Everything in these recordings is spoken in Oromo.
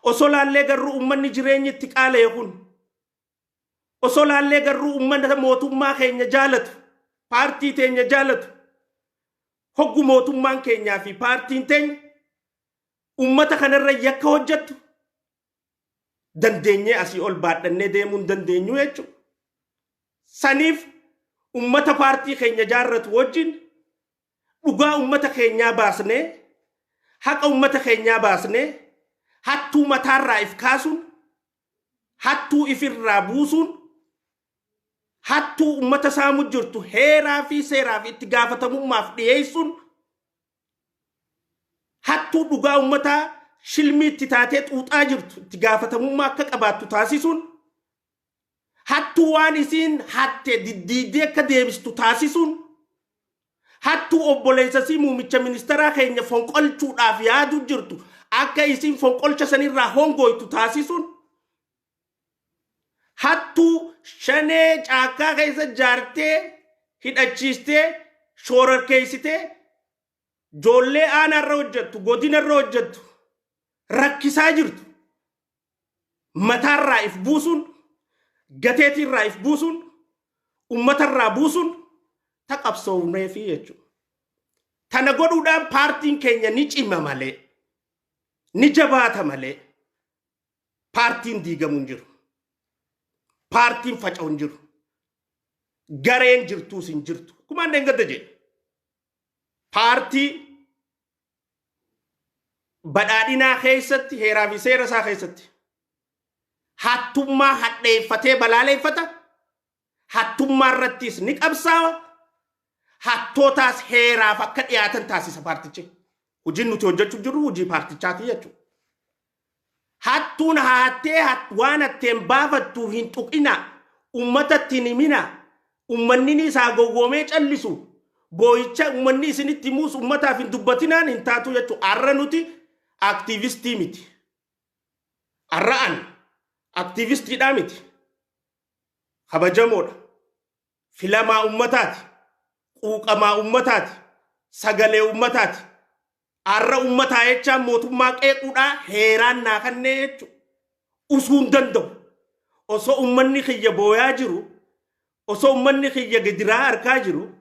Osoo laallee garuu uummanni jireenyi itti qaala'e kun, osoo laallee garuu uummata mootummaa keenya jaalatu, paartii teenya jaalatu, hoggu mootummaan keenyaa fi paartiin teenya uummata kanarra yakka hojjettu dandeenyee asii ol baadhannee deemuu hin dandeenyu jechuudha. Saniif uummata paartii keenya jaarratu wajjin dhugaa uummata keenyaa baasnee, haqa uummata keenyaa baasnee, hattuu mataarraa if kaasuun, hattuu ifirraa buusuun, hattuu uummata saamu jirtu heeraa fi seeraaf itti gaafatamummaaf dhiyeessuun, hattuu dhugaa uummataa shilmii itti taatee xuuxaa jirtu itti gaafatamummaa akka qabaattu taasisuun, hattuu waan isiin hatte diddiidee akka deebistu taasisuun, hattuu obboleessasii muummicha ministeeraa keenya fonqolchuudhaaf yaadu jirtu akka isiin fonqolcha sanirraa hongoytu taasisuun, hattuu shanee caakkaa keessa jaartee hidhachiistee shoorarkeessitee joollee aanaarra hojjettu, godinarra hojjettu rakkisaa jirtu mataarraa if buusuun, gateetiirraa if buusuun, uummatarraa buusuun ta qabsoofneefi jechuudha. Tana godhuudhaan paartiin keenya ni cima malee, ni jabaata malee, paartiin diigamu hin jiru. Paartiin faca'u hin jiru. Gareen jirtuus hin jirtu. Kumaan deengadda jedhe. Paartii badhaadhinaa keessatti, heeraa fi seera isaa keessatti hattummaa hadheeffatee balaaleeffata. Hattummaa irrattis ni qabsaawa. Hattootaas heeraaf akka dhiyaatan taasisa paartichi. Hojiin nuti hojjechuu jirru hojii paartichaati jechuudha. Hattuun hattee waan hatteen baafattu hin tuqina. Uummatatti hin himina. Uummanni isaa gowwoomee callisu. Boo'icha uummanni isinitti himuus uummataaf hin dubbatinaan hin taatu jechuudha. Har'a nuti aktiivistii miti. Har'a an aktiivistiidhaa miti. Kabajamoodha. Filamaa uummataati. Quuqamaa uummataati. Sagalee uummataati. Har'a uummataa jechaan mootummaa qeequudhaa heeraan naa kannee jechuudha. Usuu hin danda'u. Osoo uummanni kiyya booyaa jiru, osoo uummanni kiyya gidiraa argaa jiru,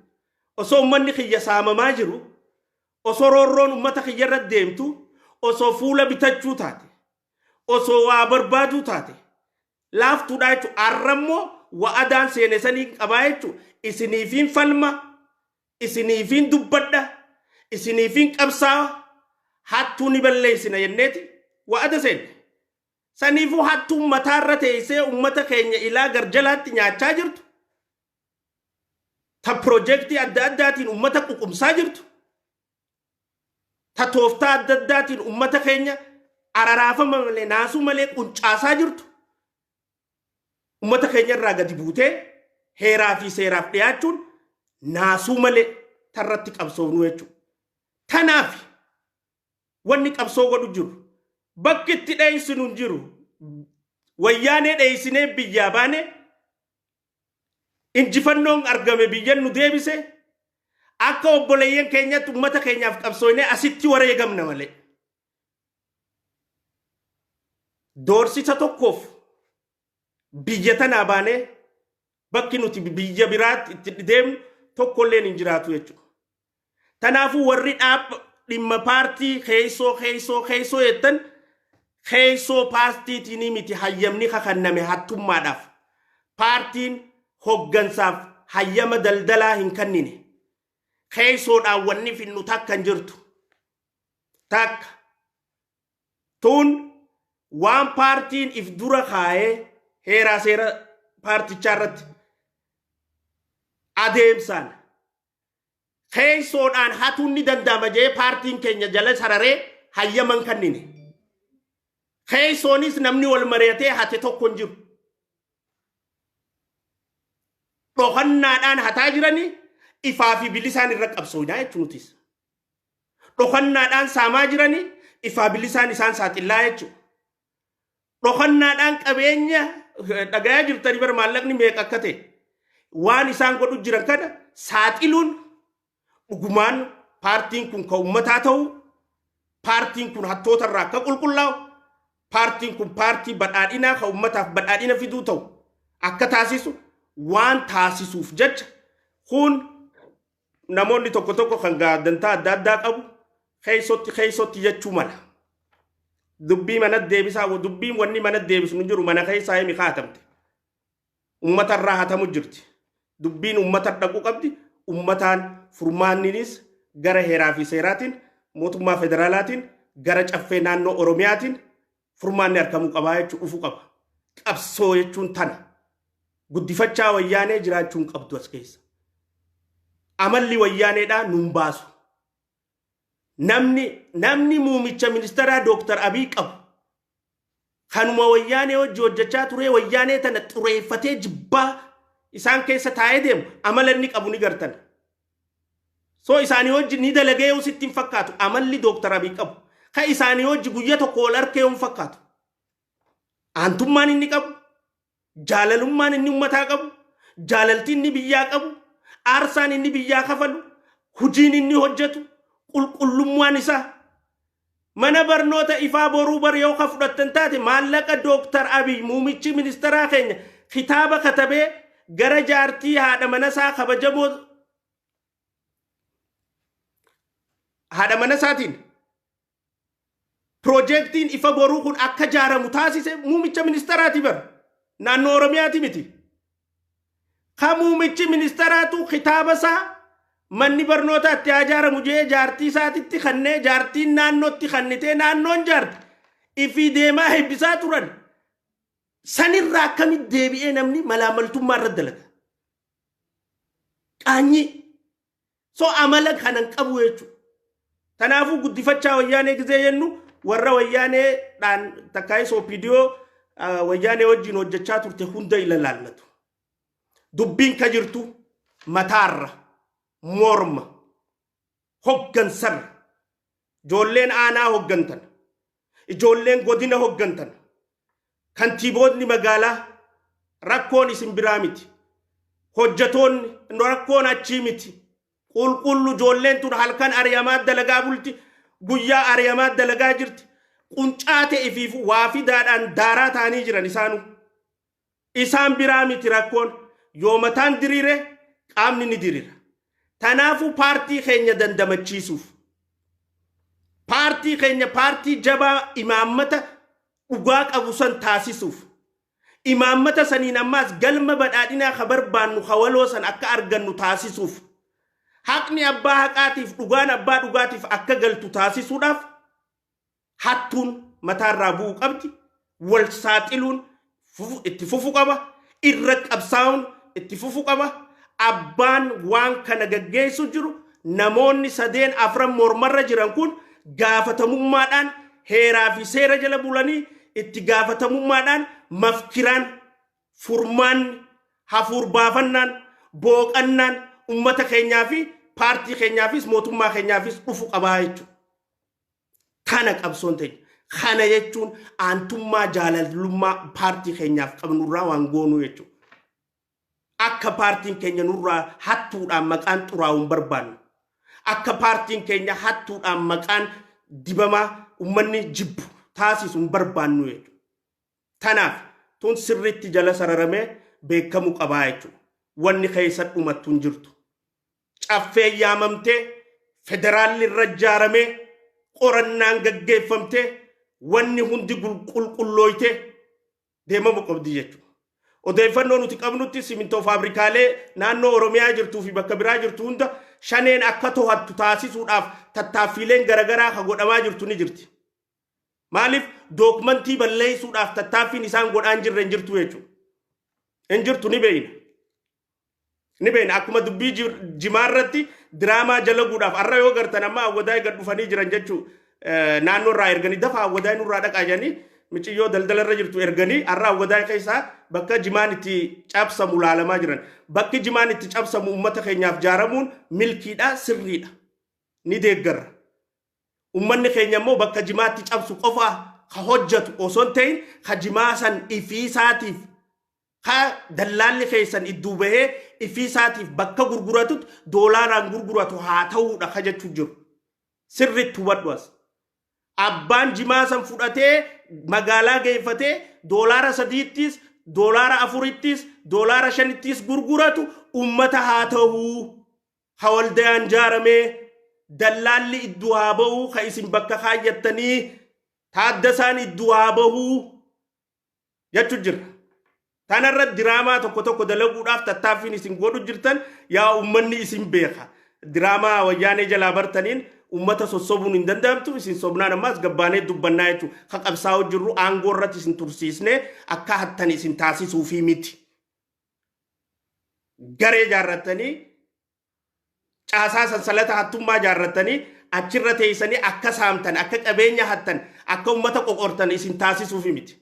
osoo uummanni kiyya saamamaa jiru, osoo roorroon uummata kiyya irra deemtu, osoo fuula bitachuu taate, osoo waa barbaaduu taate, laaftuudha jechuudha. Har'a immoo wa'adaan seene sanii qabaa jechuudha. Isiniifiin falma, isiniifiin dubbadha, isiniifiin qabsaawa, hattuu ni balleessina jenneeti wa'ada seenne. Saniifuu hattuun mataarra teessee uummata keenya ilaa garjalaatti nyaachaa jirtu, ta piroojeektii adda addaatiin uummata ququmsaa jirtu, ta tooftaa adda addaatiin uummata keenya araraafama malee naasuu malee quncaasaa jirtu, uummata keenya irraa gadi buutee heeraa fi seeraaf dhiyaachuun naasuu malee tarratti qabsoofnu jechuudha. Tanaaf wanni qabsoo godhu jiru, bakki itti dheessinu hin jiru. Wayyaanee dheessinee biyyaa baane, injifannoon argame biyyan nu deebise, akka obboleeyyan keenyatti uummata keenyaaf qabsoofnee asitti wareegamna malee. Doorsisa tokkoof biyya tanaa baanee bakki nuti biyya biraatti itti deemnu tokkolleen hin jiraatu jechuudha. Kanaafuu warri dhaabba dhimma paartii keessoo keessoo keessoo jettan, keessoo paartiitiin miti hayyamni kakanname hattummaadhaaf. Paartiin hoggansaaf hayyama daldalaa hin kennine. Keessoodhaan wanni finnu takka hin jirtu. Takka. Tun waan paartiin if dura kaayee heeraa seera paartichaa irratti adeemsaan keessoodhaan hatuun ni danda'ama jee paartiin keenya jala sararee hayyaman kennine. Keessoonis namni wal mari'atee hate tokko hin jiru. Dhokannaadhaan hataa jiranii ifaa fi bilisaan irra qabsoofnaa jechuun nutis. Dhokannaadhaan saamaa jiranii ifaa bilisaan isaan saaxillaa jechuudha. Dhokannaadhaan qabeenya dhagayaa jirtanii bara maallaqni meeqa akka ta'e waan isaan godhu jiran kana saaxiluun dhugumaan paartiin kun kan uummataa ta'u, paartiin kun hattoota irraa akka qulqullaa'u, Paartiin kun paartii badhaadhinaa kan uummataaf badhaadhina fiduu ta'u akka taasisu waan taasisuuf jecha kun namoonni tokko tokko kan dantaa adda addaa qabu keessotti keessotti jechuu mala. Dubbii mana deebisaa, dubbiin wanni mana deebisu hin jiru, mana keessaa himi kaatamte. Uummata irraa hatamu jirti. Dubbiin uummata dhaquu qabdi. Uummataan furmaanninis gara heeraa fi seeraatiin, mootummaa federaalaatiin, gara caffee naannoo Oromiyaatiin furmaanni argamuu qabaa jechuu dhufuu qaba. Qabsoo jechuun tana. Guddifachaa Wayyaanee jiraachuun qabdu as keessa. Amalli Wayyaaneedhaa nuun baasu. Namni muumicha ministeeraa Dooktar Abiy qabu kanuma Wayyaanee hojii hojjechaa ture, Wayyaanee tana xureeffatee jibbaa isaan keessa taa'ee deemu, amala inni qabu ni gartan. So isaanii hojii ni dalagee yoo sitti hin fakkaatu amalli Dooktar Abiy qabu. Ka isaanii hojii guyya tokko ol arkee yoo hin fakkaatu. Aantummaan inni qabu, jaalalummaan inni uummataa qabu, jaalalti inni biyyaa qabu, aarsaan inni biyyaa kafalu, hojiin inni hojjetu, qulqullummaan isaa. Mana barnoota Ifaa Boruu bar yoo ka fudhattan taate, maallaqa Dooktar Abiy muumichi ministeeraa keenya kitaaba katabee gara jaartii haadha mana isaa kabajamoo haadha mana isaatiin piroojeektiin Ifa Boruu kun akka jaaramu taasise muumicha ministeeraati bar, naannoo Oromiyaati miti. Ka muumichi ministeeraatu kitaaba isaa manni barnoota itti haa ijaaramu jee jaartii isaatitti kannee, jaartiin naannootti kannitee, naannoon jaarte, ifii deemaa eebbisaa turan. Sanirraa akkamitti deebi'ee namni malaamaltummaa irra dalaga? Qaanyii. So amala kanan qabu jechuudha. Kanaafuu guddifachaa Wayyaanee gizee jennu, warra Wayyaaneedhaan takkaayis OPDO Wayyaanee wajjin hojjechaa turte hunda ilaallatu. Dubbiin ka jirtu mataarra, morma, hoggansarra. Ijoolleen aanaa hoggantan, ijoolleen godina hoggantan, kantiiboonni magaalaa, rakkoon isin biraa miti. Hojjetoonni, rakkoon achii miti. Qulqullu ijoolleen tun halkan ari'amaa dalagaa bulti, guyyaa ari'amaa dalagaa jirti. Quncaa ta'e waa fidaadhaan daaraa ta'anii jiran isaanu. Isaan biraa miti rakkoon. Yoo mataan diriire qaamni ni diriira. Tanaafuu paartii keenya dandamachiisuuf, paartii keenya paartii jabaa imaammata dhugaa qabu san taasisuuf, imaammata saniin ammaas galma badhaadhinaa ka barbaannu ka waloo san akka argannu taasisuuf, haqni abbaa haqaatiif, dhugaan abbaa dhugaatiif akka galtu taasisuudhaaf, hattuun mataarraa bu'uu qabdi. Wal saaxiluun itti fufu qaba. Irra qabsaa'uun itti fufu qaba. Abbaan waan kana gaggeessu jiru, namoonni sadeen afran mormarra jiran kun, gaafatamummaadhaan heeraa fi seera jala bulanii, itti gaafatamummaadhaan mafkiraan, furmaanni, hafuur baafannaan, booqannaan ummata keenyaa fi paartii keenyaafis mootummaa keenyaafis dhufu qabaa jechuudha. Kana qabsoon teenya. Kana jechuun aantummaa jaalalummaa paartii keenyaaf qabnurraa waan goonuu jechuudha. Akka paartiin keenya nurraa hattuudhaan maqaan xuraa'u hin barbaannu. Akka paartiin keenya hattuudhaan maqaan dibamaa uummanni jibbu taasisu hin barbaannu jechuudha. Tanaaf tun sirriitti jala sararamee beekamuu qabaa jechuudha. Wanni keessa dhumattu hin jirtu. Caffee yaamamtee, federaalli irra ijaaramee, qorannaan gaggeeffamtee, wanni hundi qulqullooytee deemamuu qabdi jechuudha. Odeeffannoo nuti qabnutti simintoo faabrikaalee naannoo Oromiyaa jirtuu fi bakka biraa jirtu hunda Shaneen akka to'attu taasisuudhaaf tattaaffiileen garaagaraa ka godhamaa jirtu ni jirti. Maaliif dookumantii balleessuudhaaf tattaaffiin isaan godhaan jirre hin jirtu jechuudha. Hin jirtu, ni beeyna. Ni beeyna, akkuma dubbii jimaa irratti diraamaa jalaguudhaaf har'a yoo gartan amma Awwadaay gad dhufanii jiran jechuu, naannoo irraa erganii dafa Awwadaay nurraa dhaqaa jedhanii miciyyoo daldala irra jirtu erganii, har'a Awwadaay keessaa bakka jimaan itti cabsamu laalamaa jiran. Bakki jimaan itti cabsamu uummata keenyaaf jaaramuun milkiidha, sirriidha. Ni deeggarra. Uummanni keenya immoo bakka jimaatti cabsu qofa ka hojjetu osoo hin ta'in, ka jimaa san ifiisaatiif, ka dallaalli keessan idduu bahee ifiisaatiif bakka gurguratutti doolaaraan gurguratu haa ta'uudha ka jechuu jiru. Sirriitti hubadhu as. Abbaan jimaa san fudhatee magaalaa geeffatee $3ttis, $4ttis, $5ttis gurguratu ummata haa ta'uu. Ha waldayaan jaaramee dallaalli iddoo haa bahuu, ka isin bakka kaayyattanii taaddasaan iddoo haa bahuu jechuu jira. Tanarra diraamaa tokko tokko dalaguudhaaf tattaaffiin isin godhu jirtan, yaa ummanni isin beeka. Diraamaa Wayyaanee jalaa bartaniin ummata sossobuun hin danda'amtu. Isin sobnaan ammaas gabbaanee dubbannaa jechuudha. Ka qabsaa'u jirru aangoo irratti isin tursiisnee akka hattan isin taasisuufii miti. Garee jaarrattanii, caasaa sansalata hattummaa jaarrattanii, achirra teessanii akka saamtan, akka qabeenya hattan, akka ummata qoqortan isin taasisuufi miti.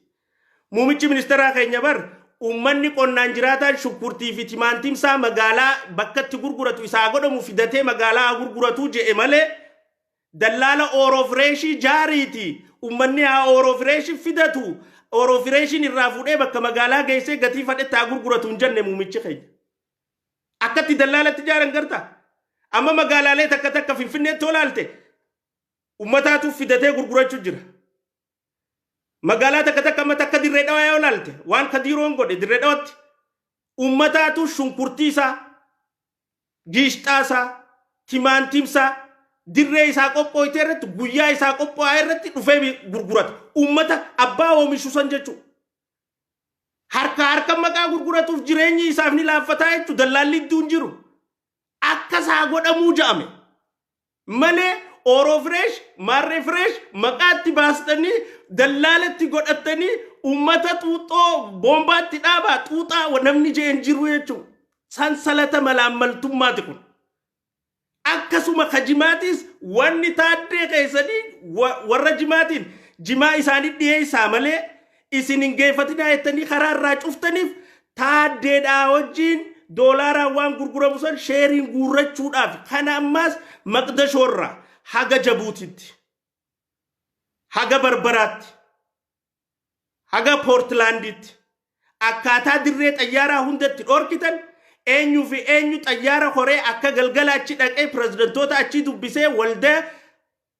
Muumichi ministeeraa keenya bar uummanni qonnaan jiraataan shunkurtii fi timaantimsaa magaalaa bakka itti gurguratu isaa godhamu fidatee magaalaa haa gurguratuu je'e malee, dallaala Ooroo Fireeshii jaariiti uummanni haa Ooroo Fireeshii fidatu, Ooroo Fireeshiin irraa fuudhee bakka magaalaa geessee gatii fadhetti haa gurguratu hin jenne muumichi keenya. Akkatti dallaalatti jaaran garta. Amma magaalaalee takka takka Finfinneetti olaalte ummataatu fidatee gurgurachuu jira. Magaalaa takka takka amma takka Dirree Dhawaa yoo ilaalte, waan Kadiiroon godhe Dirree Dhawaatti, ummataatu shunkurtii isaa, giishxaa isaa, timaantiim isaa dirree isaa qophooyte irratti, guyyaa isaa qophaa'e irratti dhufee gurgurata. Ummata abbaa oomishu san jechuudha. Harka harka maqaa gurguratuuf jireenyi isaaf ni laaffataa jechuudha. Dallaalli idduun jiru. Akka isaa godhamuu ja'ame. Malee Ooroo Fireesh, Maarree Fireesh maqaatti baastanii dallaalatti godhattanii uummata xuuxxoo boombaatti dhaabaa xuuxaa namni jeen jiru jechuudha. Sansalata malaammaltummaati kun. Akkasuma ka jimaatis wanni taaddee keessanii warra jimaatiin jimaa isaanii dhiyeessaa malee isin hin geeffatinaa jettanii karaa irraa cuftaniif, taaddeedhaa wajjin doolaaraan waan gurguramu san sheeriin guurrachuudhaaf. Kana ammaas Maqdashoorraa haga Jabuutitti, haga Barbaraatti, haga Poortilaanditti akkaataa dirree xayyaaraa hundatti dhorkitan, eenyuu fi eenyu xayyaara horee akka galgala achi dhaqee pirezidantoota achii dubbisee waldaa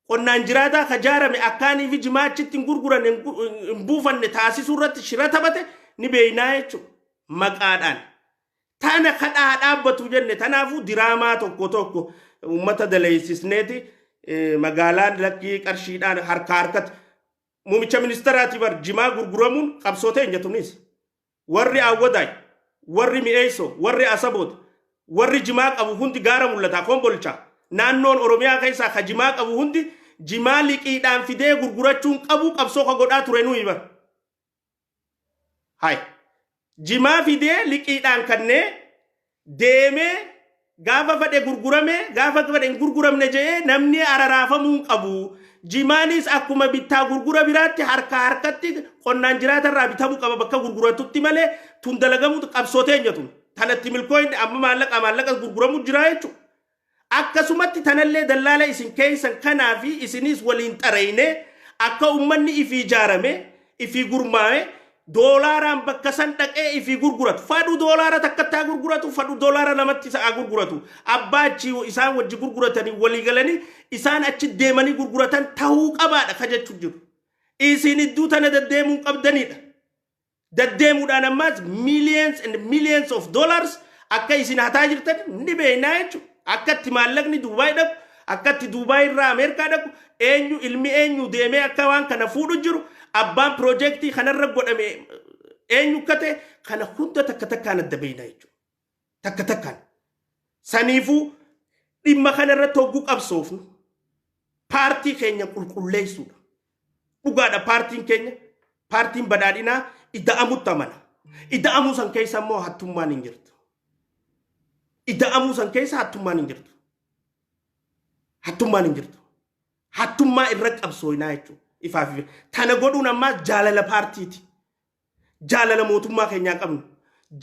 qonnaan jiraataa ka jaarame akkaanii fi jimaa achitti hin gurguran, hin buufanne taasisuu irratti shira taphate ni beeynaa jechuudha maqaadhaan. Tana kadhaa dhaabbatu jenne. Tanaafuu diraamaa tokko tokko uummata daleessisneeti magaalaan lakkii qarshiidhaan harka harkatti muumicha ministeeraati bar jimaa gurguramuun qabsoo teenya tunis. Warri Awwadaay, warri Mi'eessoo, warri Asaboot, warri jimaa qabu hundi gaara mul'ata Kombolcha, naannoon Oromiyaa keessaa ka jimaa qabu hundi jimaa liqiidhaan fidee gurgurachuun qabu qabsoo ka godhaa ture nuyi bar. Hay. Jimaa fidee liqiidhaan kannee deemee gaafa fedhe gurgurame, gaafa fedhe hin gurguramne jedhee namni araraafamuu hin qabu. Jimaanis akkuma bittaa gurgura biraatti harka harkatti qonnaan jiraatarraa bitamuu qaba bakka gurguratutti malee tun dalagamuu qabsoo teenya tun. Tanatti milkooyne amma maallaqa maallaqa gurguramu jira jechuudha. Akkasumatti tanallee dallaala isin keessan kanaa fi isinis waliin xareyne akka ummanni ifii ijaarame, ifii gurmaa'e, doolaaraan bakka san dhaqee ifii gurguratu. Fadhu $1tti haa gurguratu, fadhu $2tti isa haa gurguratu. Abbaa achi isaan wajji gurguratanii walii galanii isaan achi deemanii gurguratan tahuu qabaadha ka jechuu jiru. Isin idduu tana deddeemuu qabdanidha. Deddeemuudhaan ammaas millions and millions of dollars akka isin hataa jirtan ni beeknaa jechuudha. Akka itti maallaqni Duubaay dhaqu, akka itti Duubaay irraa Ameerikaa dhaqu, eenyu ilmi eenyu deemee akka waan kana fuudhu jiru, abbaan piroojeektii kanarra godhame eenyu akka ta'e kana hunda takka takkaan adda beeknaa jechuudha. Takka takkaan. Saniifuu dhimma kanarratti hogguu qabsoofnu paartii keenya qulqulleessuudha. Dhugaadha, paartiin keenya, paartiin Badhaadhinaa, ida'amutti amana. Ida'amuu san keessa immoo hattummaan hin jirtu. Ida'amuu san keessa hattummaan hin jirtu. Hattummaan hin jirtu. Hattummaa irra qabsooynaa jechuudha. Ifaaf ifa. Tana godhuun ammaa jaalala paartiiti. Jaalala mootummaa keenyaa qabnu.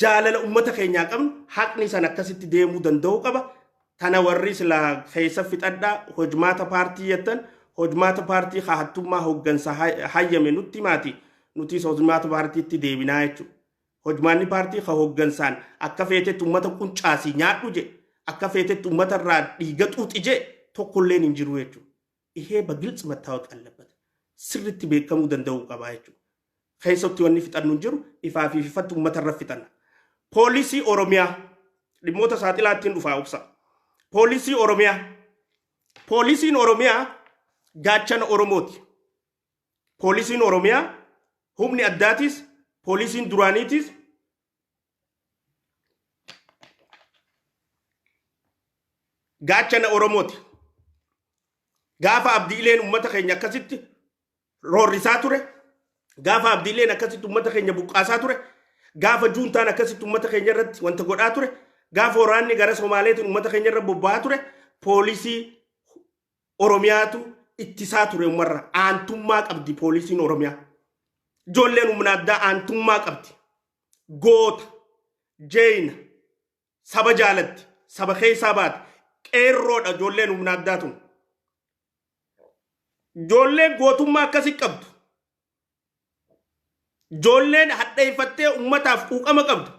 Jaalala uummata keenyaa qabnu, haqni san akkasitti deemuu danda'uu qaba. Tana warri silaa keessa fixadhaa hojmaata paartii jettan, hojmaata paartii haa hattummaa hooggansa hayyame nutti himaati, nutis hojmaata paartiitti deebinaa jechuudha. Hojmaanni paartii ka hooggansaan akka feetetti uummata quncaasii nyaadhu je, akka feetetti uummata irraa dhiiga xuuxi je tokkolleen hin jiru jechuudha. ይሄ በግልጽ መታወቅ አለበት። sirriitti beekamuu danda'uu qaba jechuudha. Keessatti wanni fixannu hin jiru, ifaa fi ifatti uummata irra fixanna. Poolisii Oromiyaa dhimmoota saaxilaa ittiin dhufaa obsa. Poolisii Oromiyaa. Poolisiin Oromiyaa gaachana Oromooti. Poolisiin Oromiyaa humni addaatis, poolisiin duraaniitis gaachana Oromooti. Gaafa Abdiileen uummata keenya akkasitti roorrisaa ture, gaafa Abdiileen akkasitti uummata keenya buqqaasaa ture, gaafa juuntaan akkasitti uummata keenya irratti wanta godhaa ture, gaafa waraanni gara Somaaleetiin uummata keenya irra bobba'aa ture, poolisii Oromiyaatu ittisaa ture uummarra. Aantummaa qabdi poolisiin Oromiyaa. Ijoolleen humna addaa aantummaa qabdi. Goota, jeeyina, saba jaalatti, saba keessaa baate, qeerroodha ijoolleen humna addaa tun. Ijoolleen gootummaa akkasii qabdu. Ijoolleen hadheeffattee uummataaf quuqama qabdu.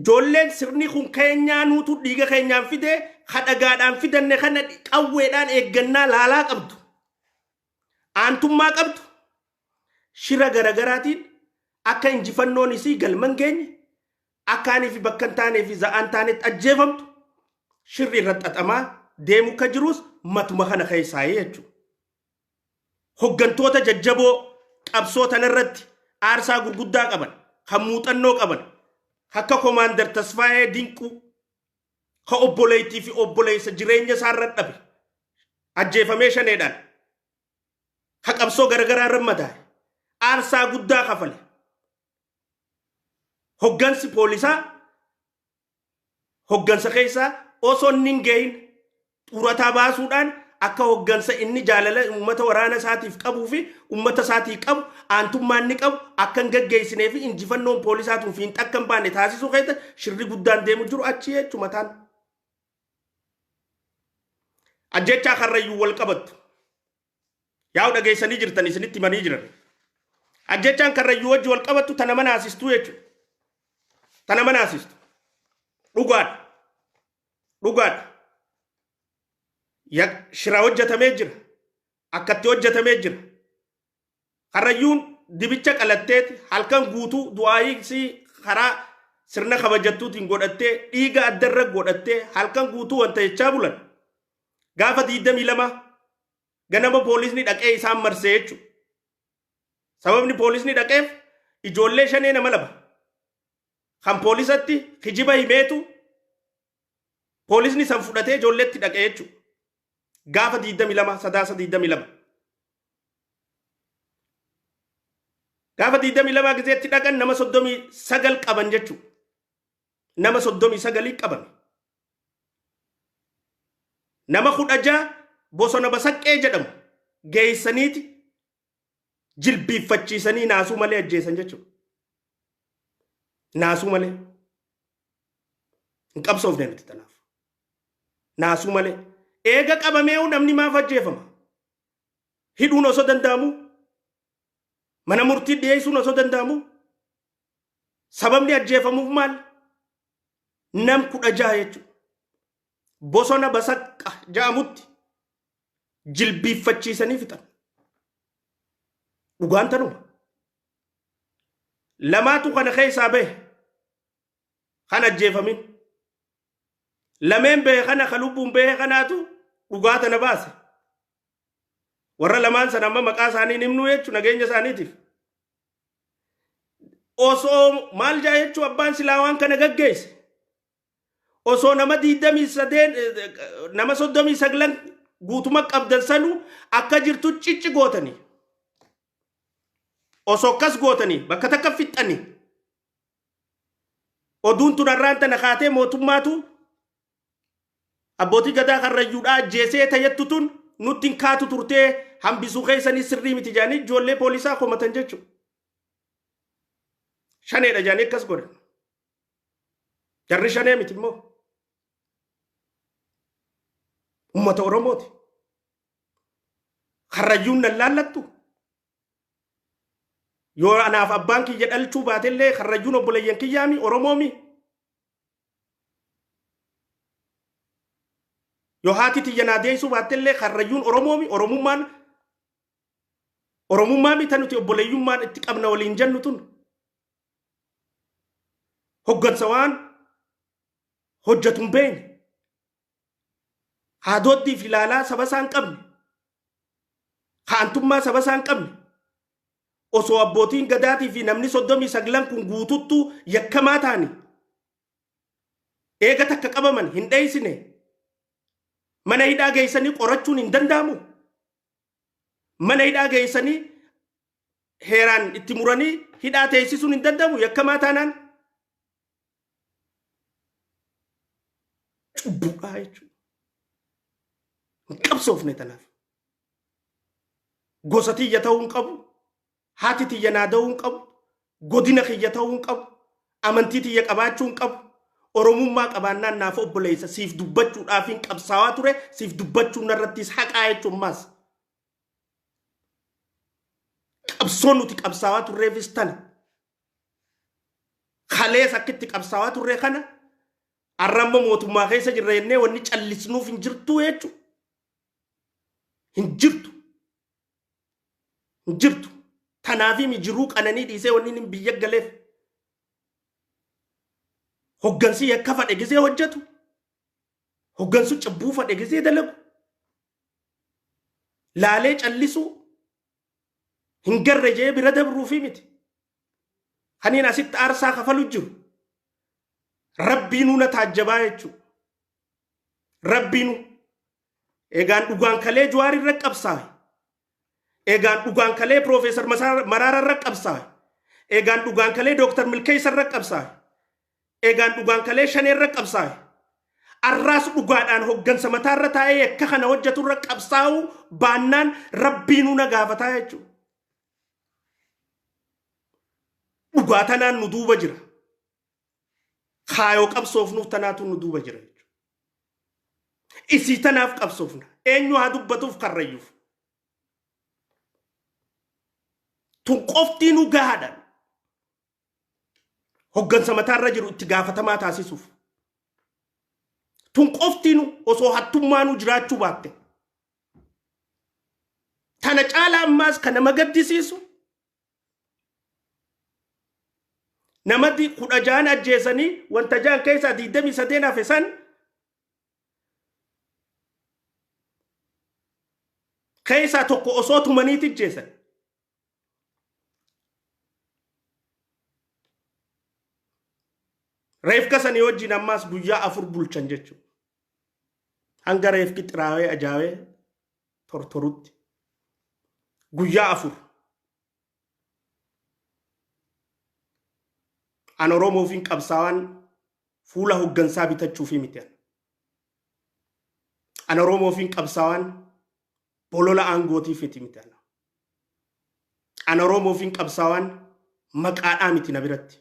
Ijoolleen sirni kun keenyaa nuutu dhiiga keenyaan fide, kadhagaadhaan fidanne kana qawweedhaan eeggannaa laalaa qabdu. Aantummaa qabdu. Shira garagaraatiin akka injifannoon isii galma hin geenye, akka anii fi bakka hin taanee fi za'aan taanetti ajjeefamtu shirri irra xaxamaa deemu akka jirus matuma kana keessaa jechuudha. Hoggantoota jajjaboo qabsoo tanarratti aarsaa gurguddaa qaban, kan muuxannoo qaban, akka Komaandar Tasfaayee Dinquu, ka obboleettii fi obboleessa jireenya isaarra dhabe, ajjeefamee shaneedhaan, ka qabsoo garagaraa irra madaa'e, aarsaa guddaa kafale. Hoggansi poolisaa hoggansa keessaa osoo inni hin gahin xurataa baasuudhaan akka hoggansa inni jaalala uummata waraana isaatiif qabuu fi uummata isaatii qabu, aantummaa inni qabu akka hin gaggeessinee fi injifannoon poolisaa tun fiinxa akka hin baane taasisuu keessa shirri guddaan deemu jiru achi jechu mataan. Ajjechaa Karrayyuu wal qabattu. Yaa'u dhageessanii jirtan, isinitti himanii jiran. Ajjechaan Karrayyuu wajji wal qabattu tana manaasistuu jechuudha. Tana manaasistu. Dhugaadha. Dhugaadha. Shira hojjetamee jira. Akkatti hojjetamee jira. Karrayyuun dibicha qalatteeti halkan guutuu du'aayii karaa sirna kabajattuutiin godhattee, dhiiga addarra godhattee, halkan guutuu wanta jechaa bulan. Gaafa 22 ganama poolisni dhaqee isaan marsee jechuudha. Sababni poolisni dhaqeef ijoollee shanee nama lama kan poolisatti kijiba himeetu poolisni san fudhatee ijoolleetti dhaqee jechuudha. Gaafa 22, Sadaasa 22. Gaafa 22 gizeetti dhaqan nama 39 qaban jechuudha. Nama 39 qaban. Nama 16 bosona Basaqqee jedhamu geessaniiti jilbiiffachiisanii naasuu malee ajjeesan jechuudha. Naasuu malee. Hin qabsoofne nuti tanaaf. Naasuu malee. Eega qabamee'u namni maaf ajjeefama? Hidhuun osoo danda'amu? Mana murtii dhiyeessuun osoo danda'amu? Sababni ajjeefamuuf maal? Nam 16 jechuudha. Bosona Basaqqa jedhamutti jilbiiffachiisanii fixan. Dhugaan tanuma. Lamaatu kana keessaa bahe. Kan ajjeefamin. Lameen bahe kana, ka lubbuun bahe kanaatu dhugaa tana baase. Warra lamaan sana amma maqaa isaanii hin himnu jechuun nageenya isaaniitiif. Osoo maal jaa jechuun abbaan silaa waan kana gaggeesse. Osoo nama 23, nama 39 guutuma qabdan sanuu akka jirtu cicci gootanii. Osoo akkas gootanii bakka takka fixxanii. Oduun tun har'aan tana kaatee mootummaatu abbootii gadaa Karrayyuudhaa ajjeesee tayyattu tun nutti hin kaatu turtee, hambisuu keessanii sirrii miti jedhanii ijoollee poolisaa komatan jechuudha. Shaneedha jedhanii akkas godhan. Jarri shanee miti immoo. Uummata Oromooti. Karrayyuun nan laallattu. Yoo anaaf abbaan kiyya dhalchuu baatellee Karrayyuun obboleeyyan kiyyaami, Oromoomi. Yoo haati tiyya naa deessuu baattellee Karrayyuun Oromoomi, Oromummaan Oromummaa mita nuti obboleeyyummaan itti qabna waliin jennu tun. Hoggansa waan hojjetu hin beekne. Haadooddii fi ilaalaa saba isaa hin qabne. Kaantummaa saba isaa hin qabne. Osoo abbootiin gadaatii fi namni 39 kun guututtuu yakkamaa ta'ani. Eega takka qabaman hin dheeysine. Mana hidhaa geessanii qorachuun hin danda'amu. Mana hidhaa geessanii heeraan itti muranii hidhaa teessisuun hin danda'amu yakkamaa taanaan. Cubbuudhaa jechuudha. Hin qabsoofne tanaaf. Gosa tiyya ta'uu hin qabu. Haati tiyya naa da'uu hin qabu. Godina kiyya ta'uu hin qabu. Amantii tiyya qabaachuu hin qabu. Oromummaa qabaannaan naaf obboleessa siif dubbachuudhaaf hin qabsaawaa ture, siif dubbachuun narrattis haqaa jechuun maas. Qabsoon nuti qabsaawaa turreefis tana. Kalees akkitti qabsaawaa turre kana har'a immoo mootummaa keessa jirra jennee wanni callisnuuf hin jirtu jechuudha. Hin jirtu. Hin jirtu. Tanaafii jiruu qananii dhiisee wanni inni biyya galeef. Hoggansi yakka fadhe gisee hojjetu. Hoggansu cubbuu fadhe gisee dalagu. Laalee callisuu hin garre jee bira dabruufi miti. Kaniin asitti aarsaa kafalu jiru. Rabbiinuu na taajjabaa jechuudha. Rabbiinuu. Egaan dhugaan kalee Jawaar irra qabsaa'e. Egaan dhugaan kalee Piroofeesar Maraara irra qabsaa'e. Egaan dhugaan kalee Dooktar Milkeessa irra qabsaa'e. Egaan dhugaan kalee Shanee irra qabsaa'e. Arraas dhugaadhaan hoggansa mataarra taa'ee yakka kana hojjetu irra qabsaa'uu baannaan Rabbiinuu na gaafataa jechuudha. Dhugaa tanaan nu duuba jira. Kaayoo qabsoofnuuf tanaatu nu duuba jira jechuudha. Isii tanaaf qabsoofna. Eenyu haa dubbatuuf karrayyuuf. Tun qoftii nu gahaadha. Hoggansa mataarra jiru itti gaafatamaa taasisuuf. Tun qoftiinu osoo hattummaanuu jiraachuu baatte. Tana caalaa ammaas kan nama gaddisiisu namatti 16 ajjeesanii wanta ja'an keessaa 23 hafe san keessaa tokko osoo tumaniiti ajjeesan. Reefka sanii wajjin ammaas guyyaa 4 bulchan jechuudha. Hanga reefki xiraawee ajaawee tortorutti. Guyyaa 4. An Oromoofiin qabsaawaan fuula hoggansaa bitachuufi miti. An Oromoofiin qabsaawaan bolola aangootiif miti. An Oromoofiin qabsaawaan maqaadhaa miti na biratti.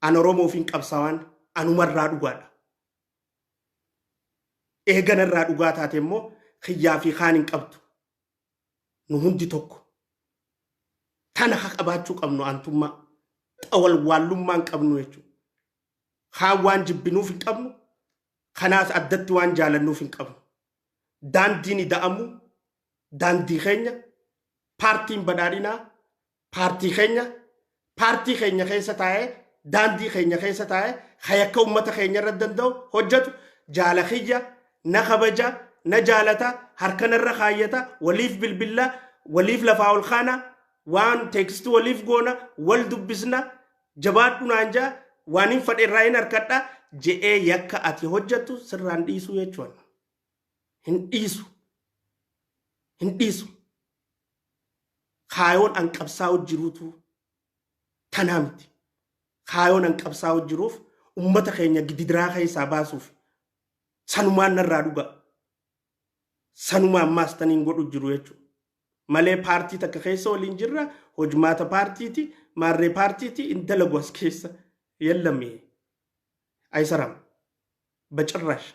An Oromoofiin qabsaawaan anumarraa dhugaadha. Eeganarraa dhugaa taate immoo kiyyaa fi kaan hin qabdu. Nu hundi tokko. Tana haa qabaachuu qabnu aantummaa. Xawalwaallummaa hin qabnu jechuudha. Kaan waan jibbinuuf hin qabnu. Kanaas addatti waan jaalannuuf hin qabnu. Daandiin ida'amuu daandii keenya, paartiin badhaadhinaa paartii keenya, paartii keenya keessa taa'ee, daandii keenya keessa taa'ee hayakka uummata keenya irra danda'u hojjetu jaala kiyya na kabaja, na jaalata, harka narra kaayyata, waliif bilbilla, waliif lafaa ol kaana, waan teekstii waliif goona, wal dubbisna, jabaadhu naan jaa, waan hin fadhe irraa hin harkadha je'ee yakka ati hojjettu sirraan dhiisuu jechuudha. Hin dhiisu. Hin dhiisu. Kaayoon an qabsaa'u jiruutu tanaa miti. Kaayoon an qabsaa'u jiruuf ummata keenya gidiraa keessaa baasuuf sanumaan narraa dhuga. Sanuma ammaas taniin godhu jiru jechuudha. Malee paartii takka keessa waliin jirra, hojmaata paartiiti, maarree paartiiti hin dalagu as keessa. Yallame. Ayisaram. Bacirrash.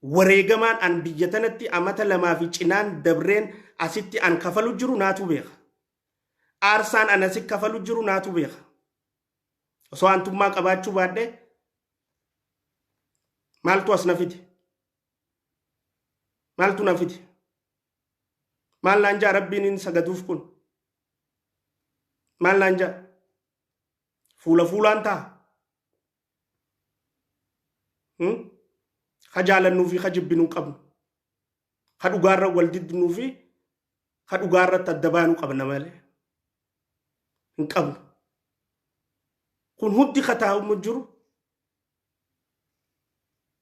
Wareegamaan an biyya tanatti amata 2 fi cinaan dabreen asitti an kafalu jiru naatu beeka. Aarsaan an asi kafalu jiru naatu beeka. Osoo aantummaa qabaachuu baadhee maaltu as na fide? Maaltu na fide? Maal naan jaa Rabbiin hin sagaduuf kun? Maal naan jaa? Fuula fuulaan ta'a. Ka jaalannuu fi ka jibbinuu qabnu. Ka dhugaarra wal diddinuu fi ka dhugaarratti adda baanuu qabna malee. Hin qabnu. Kun hundi ka taa'umu jiru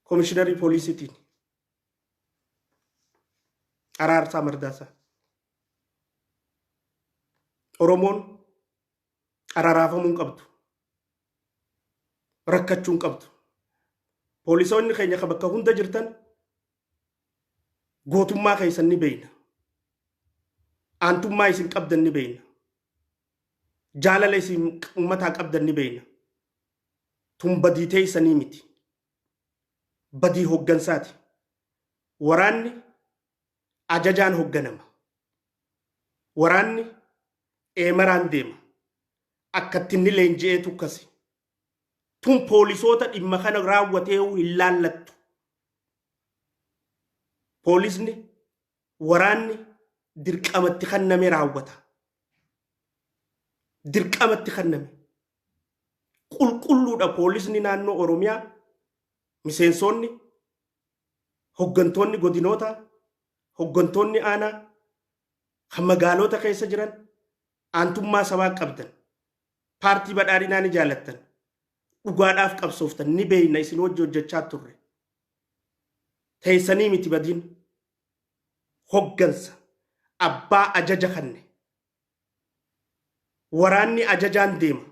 komishiinarii poolisiitiin. Araarsaa Mardaasaa. Oromoon araraafamuu hin qabdu. Rakkachuu hin qabdu. Poolisoonni keenya ka bakka hunda jirtan gootummaa keessan ni beeyna. Aantummaa isin qabdan ni beeyna. Jaalala isin uummataa qabdan ni beeyna. Tun badii teessanii miti. Badii hoggansaati. Waraanni ajajaan hogganama. Waraanni eemaraan deema. Akkatti inni leenji'ee tukkasi. Tun poolisoota dhimma kana raawwatee hin laallattu. Poolisni waraanni dirqamatti kenname raawwata. Dirqamatti kenname. Qulqulluudha poolisni naannoo Oromiyaa, miseensonni, hoggantoonni godinoota, hoggantoonni aanaa kan magaalota keessa jiran aantummaa sabaa qabdan, paartii Badhaadhinaa ni jaalattan, dhugaadhaaf qabsooftan ni beeyna, isin hojii hojjechaa turre. Teessanii miti badiin, hoggansa abbaa ajaja kanne. Waraanni ajajaan deema.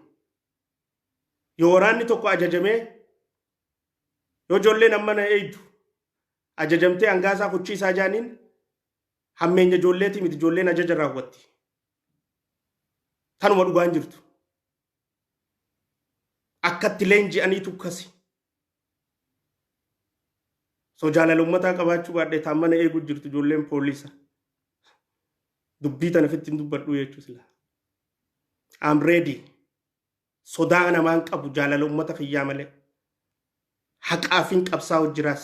Yoo waraanni tokko ajajamee, yoo ijoolleen amma na eeydu ajajamtee hangaasaa kuchiisaa jaaniin, hammeenya ijoolleetii miti, ijoolleen ajaja raawwatti. Tanuma dhugaan jirtu. Akkatti leenji'anii tukkasi. So jaalala uummataa qabaachuu baadhee taan mana eeguu jirtu ijoolleen poolisa. Dubbii tana fitti hin dubbadhu jechuu sila. I'm ready. Sodaa namaan qabu jaalala uummata kiyyaa malee. Haqaafin qabsaa'u jiraas.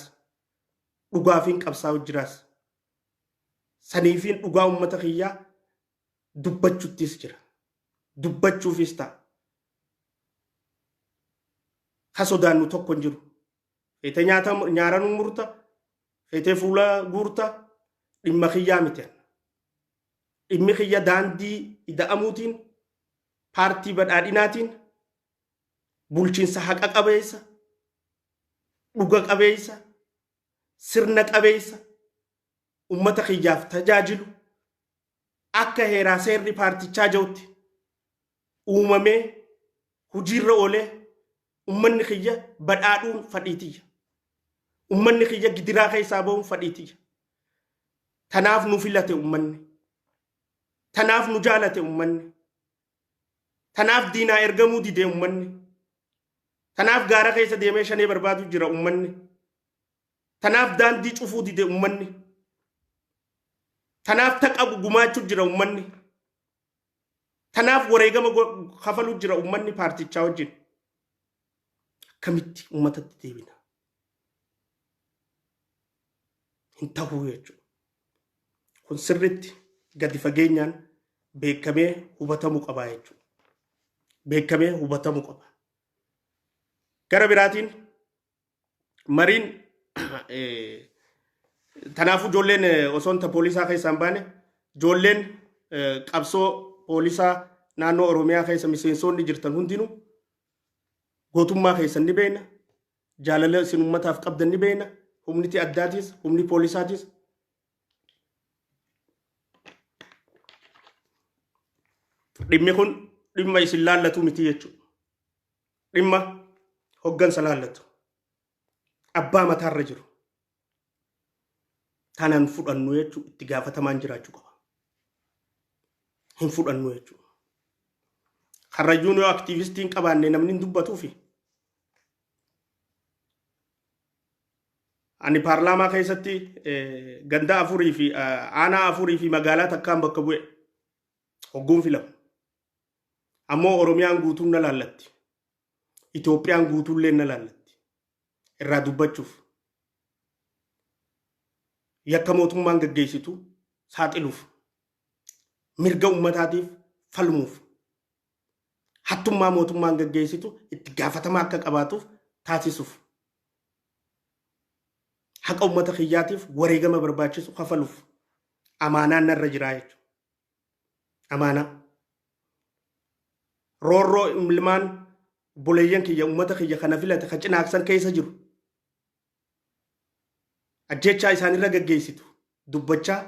Dhugaafin qabsaa'u jiraas. Saniifin dhugaa uummata kiyyaa dubbachuttis jira. Dubbachuufis ta'a. Ka sodaannu tokko hin jiru. Feetee nyaata nyaaranuu murta. Feetee fuula guurta. Dhimma kiyyaa miti. Dhimmi kiyya daandii ida'amuutiin, paartii Badhaadhinaatiin, bulchiinsa haqa qabeessa, dhuga qabeessa, sirna qabeessa, ummata kiyyaaf tajaajilu akka heeraa seerri paartichaa jirutti uumamee hojiirra oolee ummanni kiyya badhaadhuun fadhiitiyya. Ummanni kiyya gidiraa keessaa bahuun fadhiitiyya. Tanaaf nu filate ummanni. Tanaaf nu jaalate ummanni. Tanaaf diinaa ergamuu dide ummanni. Tanaaf gaara keessa deemee shanee barbaadu jira ummanni. Tanaaf daandii cufuu dide ummanni. Tanaaf taqa gumaachuu jira ummanni. Tanaaf wareegama kafaluu jira ummanni paartichaa wajjin. Akkamitti ummatatti deebina? Hin ta'uu jechuudha. Kun sirritti gadi fageenyaan beekamee hubatamuu qaba jechuudha. Beekamee hubatamuu qaba. Gara biraatiin mariin tanaafuu ijoolleen osoo hin poolisaa keessaa hin baane, ijoolleen qabsoo poolisaa naannoo Oromiyaa keessa miseensonni jirtan hundinuu gootummaa keessan ni beekna. Jaalala isin uummataaf qabdan ni beekna. Humniti addaatis, humni poolisaatis. Dhimmi kun dhimma isin laallatu miti jechuudha. Dhimma hoggansa laallatu. Abbaa mataarra jiru. Tanan fudhannu jechuun itti gaafatamaan jiraachuu qaba. Hin fudhannu jechuudha. Karrayyuun yoo aktiivistii hin qabaanne namni hin dubbatuufi. Ani paarlaamaa keessatti ganda afurii fi aanaa afurii fi magaalaa takkaan bakka bu'e hogguun filamu. Ammoo Oromiyaan guutuun na laallatti. Itoophiyaan guutuullee na laallatti. Irraa dubbachuuf. Yakka mootummaan gaggeessitu saaxiluuf. Mirga ummataatiif falmuuf. Hattummaa mootummaan gaggeessitu itti gaafatama akka qabaatuuf taasisuuf. Haqa ummata kiyyaatiif wareegama barbaachisu kafaluuf amaanaan narra jiraa jechuudha. Amaanaa. Roorroo ilmaan obboleeyyan kiyya, ummata kiyya kana filate ka Cinaaksan keessa jiru. Ajjechaa isaanirra gaggeessitu dubbachaa,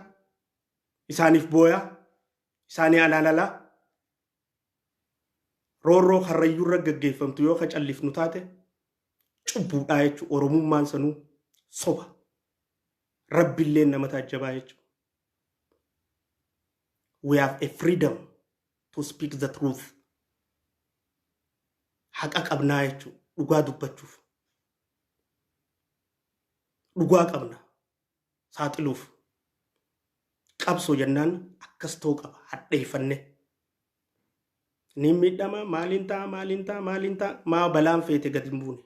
isaaniif booyaa, isaanii alaalalaa, roorroo Karrayyuurra gaggeeffamtu yoo ka callifnu taate cubbuudhaa jechuudha. Oromummaan sanuu soba. Rabbillee nama taajjabaa jechuudha. We have a freedom to speak the truth. Haqa qabnaa jechuudha dhugaa dubbachuuf. Dhugaa qabna saaxiluuf. Qabsoo jennaan akkas ta'uu qaba, hadheeffanne. Ni miidhama, maaliin ta'a, maaliin ta'a, maaliin ta'a, maa balaan feete gadi hin buune.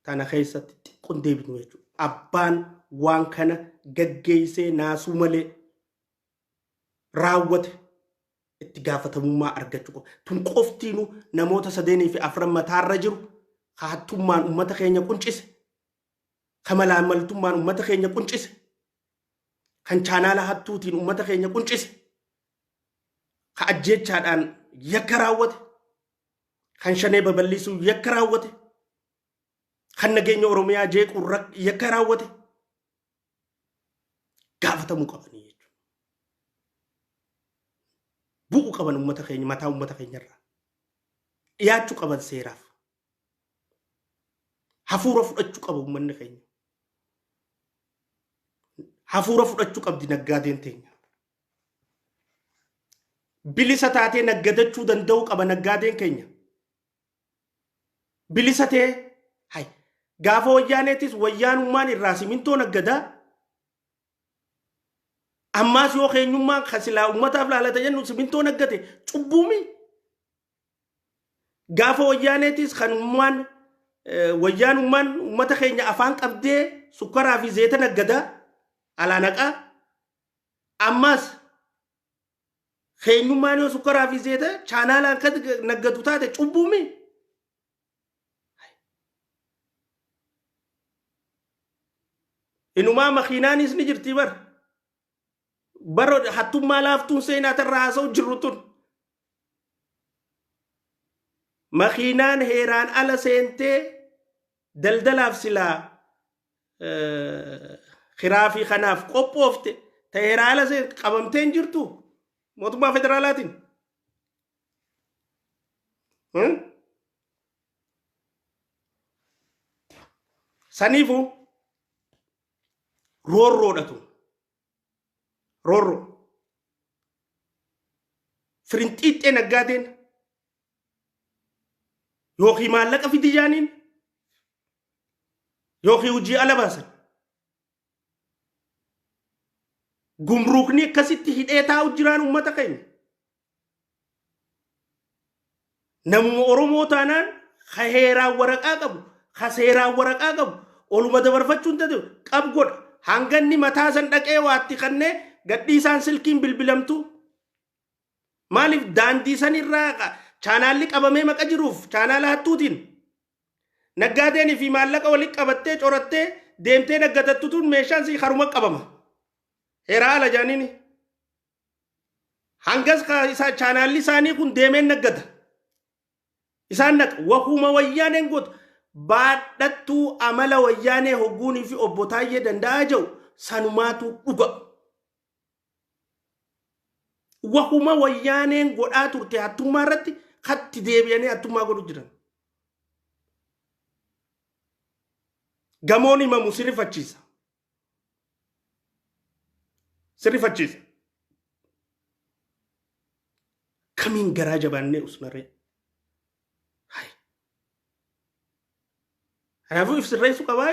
Tana keessatti xiqqoon deebinu jechuudha. Abbaan waan kana gaggeessee naasuu malee raawwate itti gaafatamummaa argachuu qaba. Tun qoftiinuu namoota sadeenii fi afran mataarra jiru hattummaan uummata keenya quncise, ka malaamaltummaan uummata keenya quncise, kan chaanaala hattuutiin uummata keenya quncise, ka ajjeechaadhaan yakka raawwate, kan shanee babal'isuu yakka raawwate, kan nageenya Oromiyaa jeequu yakka raawwate gaafatamuu qabanii jechuudha. Bu'uu qaban uummata keenya mataa uummata keenyarraa. Dhiyaachuu qaban seeraaf. Hafuura fudhachuu qaba uummanni keenya. Hafuura fudhachuu qabdi naggaadeen teenya. Bilisa taatee naggadachuu danda'uu qaba naggaadeen keenya. Bilisa ta'ee hay gaafa Wayyaaneetis Wayyaanummaan irraa simintoo naggadaa, ammaas yoo keenyummaan kan silaa uummataaf laalata jennu simintoo naggate cubbuumi. Gaafa Wayyaaneetis kanummaan Wayyaanummaan uummata keenya afaan qabdee sukkaraa fi zeeta naggadaa alaa naqaa, ammaas keenyummaan yoo sukkaraa fi zeeta chaanaalaan kan naggatu taate cubbuumi. Inumaa makiinaanis ni jirti bar. Bara hattummaa laaftuun seenaa tarraa haasa'u jirru tun. Makiinaan heeraan ala seentee daldalaaf silaa kiraa fi kanaaf qophoofte ta heeraan ala seen qabamtee hin jirtu mootummaa federaalaatiin. Saniifuu roorroodha tun. Roorroo. Firinxiixxee naggaadeen yookiin maallaqa fidi jaaniin yookiin hojii ala baasan. Gumruukni akkasitti hidhee taa'u jiraan uummata keenya. Namuma Oromoo taanaan ka heeraan waraqaa qabu, ka seeraan waraqaa qabu oluma dabarfachuu hin danda'u. Qab godha. Hanga inni mataa san dhaqee waatti kannee gadhiisaan silkiin bilbilamtu. Maaliif daandii san irraa chaanaalli qabamee maqa jiruuf chaanaala hattuutiin naggaadeen fi maallaqa walitti qabattee corattee deemtee naggadattu tun meeshaan sii haruma qabama. Heeraa ala jaaniini. Hangas isa chaanaalli isaanii kun deemeen naggada. Isaan naqa wahuma Wayyaaneen gootu baadhattuu amala Wayyaanee hogguunii fi obbo Taayyee Danda'aa jedhu sanumaatu dhuga. Wahuma Wayyaaneen godhaa turte hattummaa irratti katti deebi'anii hattummaa godhu jiran. Gamoon himamu si rifachiisa. Si rifachiisa. Kamiin garaa jabaannee usnaree? Hai. Kanaafuu if sirreessuu qabaa.